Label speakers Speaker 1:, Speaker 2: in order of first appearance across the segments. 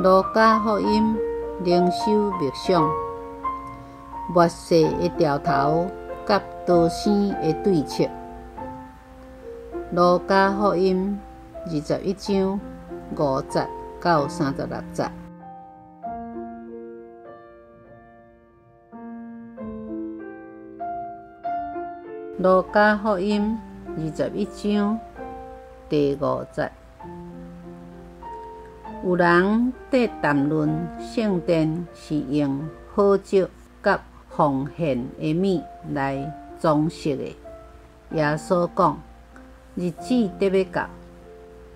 Speaker 1: 路加福音灵修默想，末世的兆头佮逃生的对策。路加福音21章5节到36节。路加福音21章第5节。有人伫谈论圣殿是用好石佮奉献的物来装饰的。耶稣讲：日子伫欲到，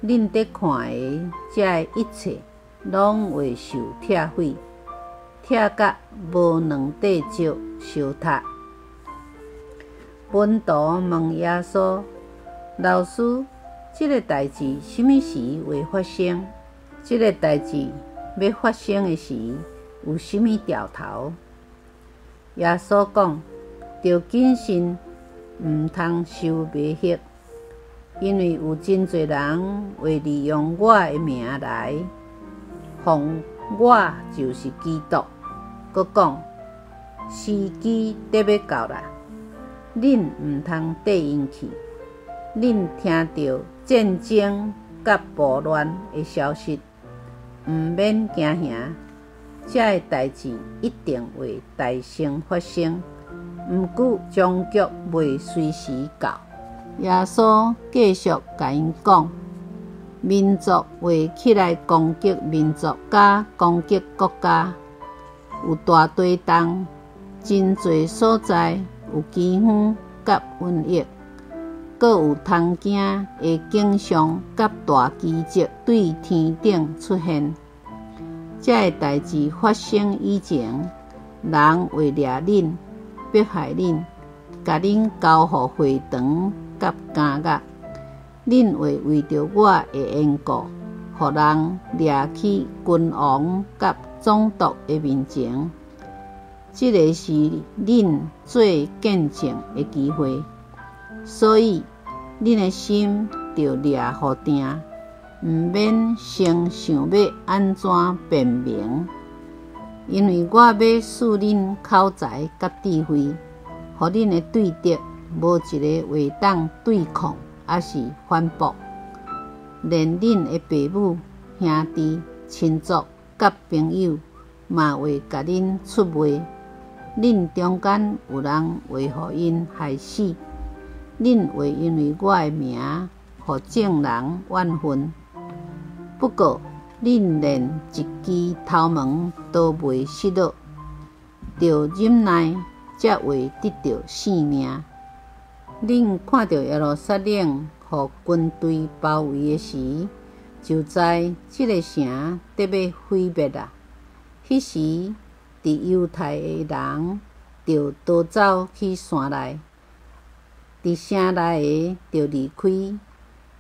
Speaker 1: 恁伫看的这一切，拢会受拆毁，拆甲无两块石相疊。门徒问耶稣：老师，这个代志啥物时会发生？这个代志欲发生的时，有啥物兆头？耶稣讲：著谨慎，毋通受迷惑，因为有真济人会利用我的名来，谎我就是基督，阁讲时机得欲到啦，恁毋通缀𪜶去。恁听著战争佮暴乱的消息，毋免惊吓，这个代志一定会代先发生，毋过终局袂随时到。耶稣继续共𪜶讲：民族会起来攻击民族，佮攻击国家，有大地动，真济所在有饥荒佮瘟疫，阁有通惊的景象佮大奇迹对天顶出现。这个代志发生以前，人会掠恁、迫害恁，共恁交予会堂佮监狱。恁会为著我的缘故，予人掠去君王佮总督的面前。这个是恁做见证的机会，所以恁的心著掠予定，毋免先想欲按怎辩明，因为我欲赐恁口才佮智慧，予恁的对敌无一个会当对抗，抑是反驳。连恁的爸母、兄弟、亲族佮朋友，嘛会共恁出卖。恁中间有人会予𪜶害死。恁会因为我的名，予众人怨恨。不过，恁连一支头毛都袂失落，著忍耐，才会得著性命。恁看著耶路撒冷予军队包围的时，就知这个城得欲毁灭啦。彼时，伫犹太的人著逃走去山内，伫城内的著离开，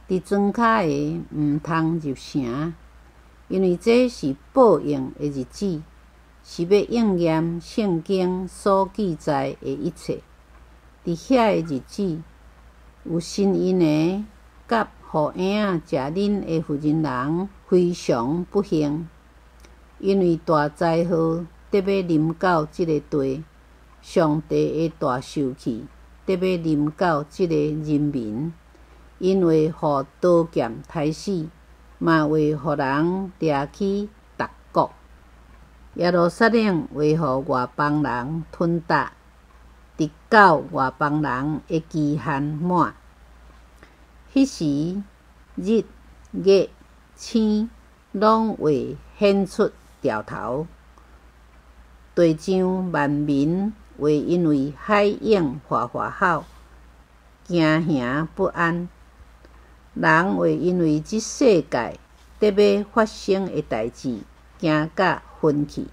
Speaker 1: 伫庄跤的毋通入城，因为这是报应的日子，是欲应验圣经所记载的一切。伫遐个日子，有身孕的佮予婴仔食奶的妇人人非常不幸，因为大灾祸得欲临到这个地，上帝的大受气得欲临到这个人民，𪜶会予刀剑刣死，嘛会予人掠去别国。耶路撒冷会予外邦人吞食，直到外邦人的期限满。彼时，日、月、星拢会显出兆头。地上万民会因为海涌哗哗吼，惊吓不安。人会因为这世界得欲发生的代志，惊甲昏去，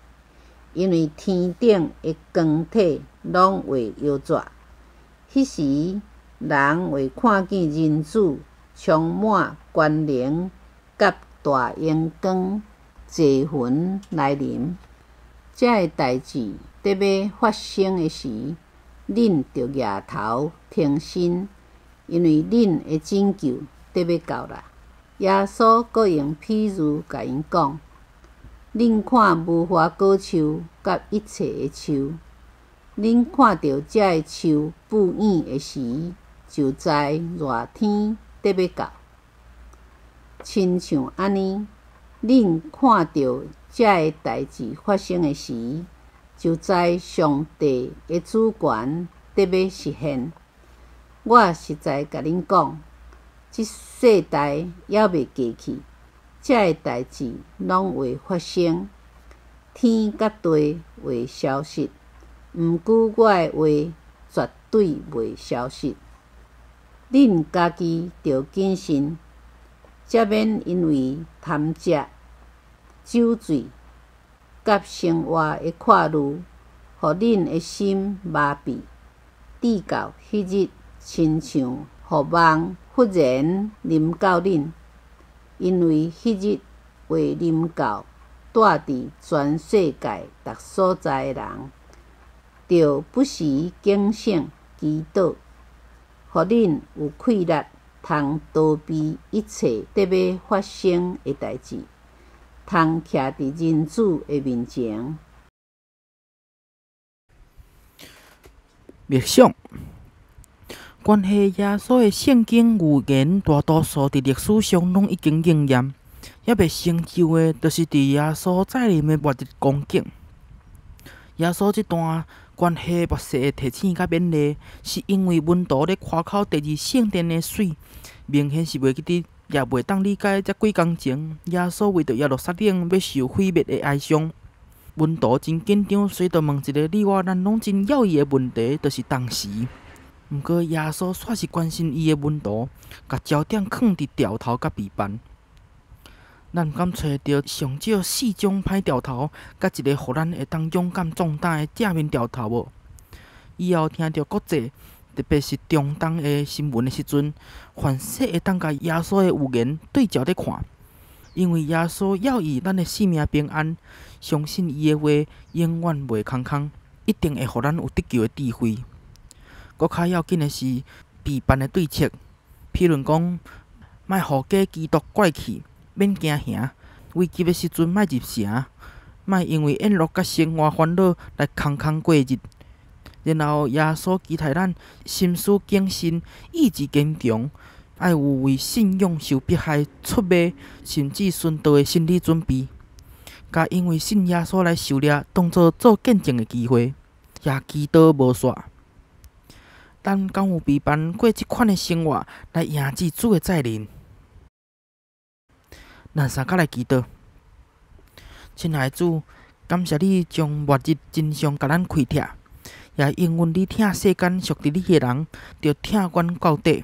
Speaker 1: 因为天顶的光体拢会摇逝。彼时，人会看见人子充满权能佮大荣光坐云来临。这个代志得欲发生的时，恁著举头挺身，因为恁的拯救得欲到啦。耶稣阁用比喻共𪜶讲：恁看無花果樹佮一切的樹，恁看著這个樹布湧的時，就知熱天得欲到。親像按呢，恁看著這个代誌發生的時，就知上帝的主權得欲實現。我實在共恁講，這世代猶未過去，這个代誌攏會發生。天佮地會消失，毋過我的話絕對袂消失。恁家己著謹慎，才免因為貪食、酒醉佮生活的闊慮，予恁的心麻痺，直到彼日親像覆網忽然臨到恁，因為彼日會臨到住佇全世界逐所在的人，著不時警醒祈禱，予恁有氣力通逃避一切得欲發生的代誌，通徛佇人子的面前。
Speaker 2: 默想，關係耶穌的聖經預言，大多數佇歷史上攏已經應驗，猶未成就的，就是佇耶穌再臨的末日光景。耶穌這段關係末世的提醒佮勉勵，是因為門徒咧誇口第二聖殿的媠，明顯是袂記得，也袂當理解這幾工前耶穌為著耶路撒冷欲受毀滅的哀傷。門徒真緊張，所以就問一個你我咱攏真猶疑的問題，就是當時。毋過耶穌煞是關心伊的門徒，共焦點囥佇兆頭佮備辦。咱毋敢揣著上少四種歹兆頭，佮一个予咱會當勇敢壯膽的正面兆頭無？以後聽著國際，特別是中東的新聞的時陣，凡勢會當共耶穌的預言對照咧看，因為耶穌要以咱的性命平安，相信伊的話永遠袂空空，一定會予咱有得救的智慧。閣較要緊的是備辦的對策，譬如講，莫予假基督拐去，免驚嚇；危急的時陣莫入城，莫因為宴樂佮生活煩惱來空空過日。然後耶穌期待咱心思謹慎、意志堅強，愛有為信仰受迫害、出賣，甚至殉道的心理準備，佮因為信耶穌來受掠，當做做見證的機會，也祈禱無煞。咱敢有備辦過這款的生活來迎接主的再臨？咱相佮來祈禱，親愛的主，感謝你將末日真相共咱開拓，也應允你疼世間屬佇你的人，著疼阮到底。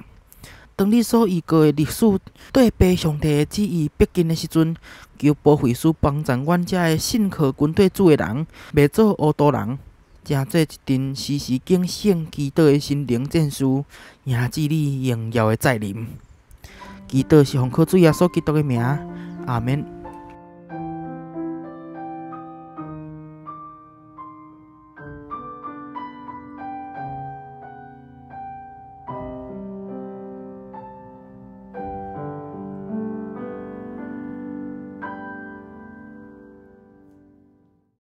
Speaker 2: 當你所預告的歷史對父上帝的旨意逼近的時陣，求保惠師幫助阮這个信靠跟綴主的人，袂做糊塗人，成做一陣時時警醒祈禱的心靈戰士，迎接你榮耀的再臨。祈禱是奉靠主耶穌基督的名，阿免。